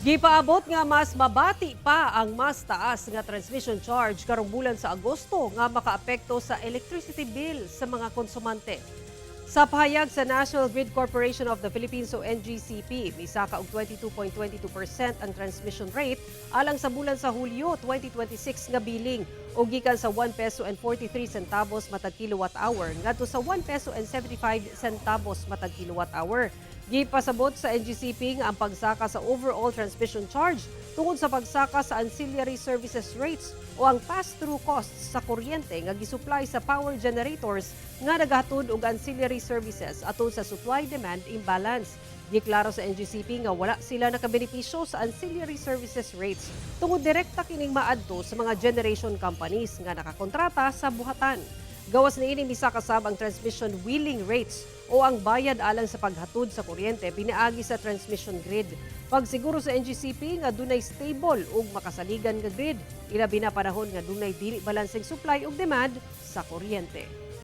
Gipaabot nga mas mabati pa ang mas taas nga transmission charge karong bulan sa Agosto nga makaapekto sa electricity bill sa mga konsumante. Sa pahayag sa National Grid Corporation of the Philippines o NGCP, misaka og 22.22% ang transmission rate alang sa bulan sa Hulyo 2026 nga billing o gikan sa 1 peso and 43 centavos matag kilowatt hour ngadto sa 1 peso and 75 centavos matag kilowatt hour. Gipasabot sa NGCP nga ang pagsaka sa overall transmission charge tungod sa pagsaka sa ancillary services rates o ang pass-through costs sa kuryente nga gisupply sa power generators nga nagahatod og ancillary services atol sa supply-demand imbalance. Giklaro sa NGCP nga wala sila nakabenepisyo sa ancillary services rates tungod direkta kining maadto sa mga generation companies nga nakakontrata sa buhatan. Gawas niini, misaka sab ang transmission wheeling rates o ang bayad alang sa paghatod sa kuryente pinaagi sa transmission grid. Pagsiguro sa NGCP nga dunay stable ug makasaligan nga grid, ilabi na panahon nga dunay dili balanseng supply ug demand sa kuryente.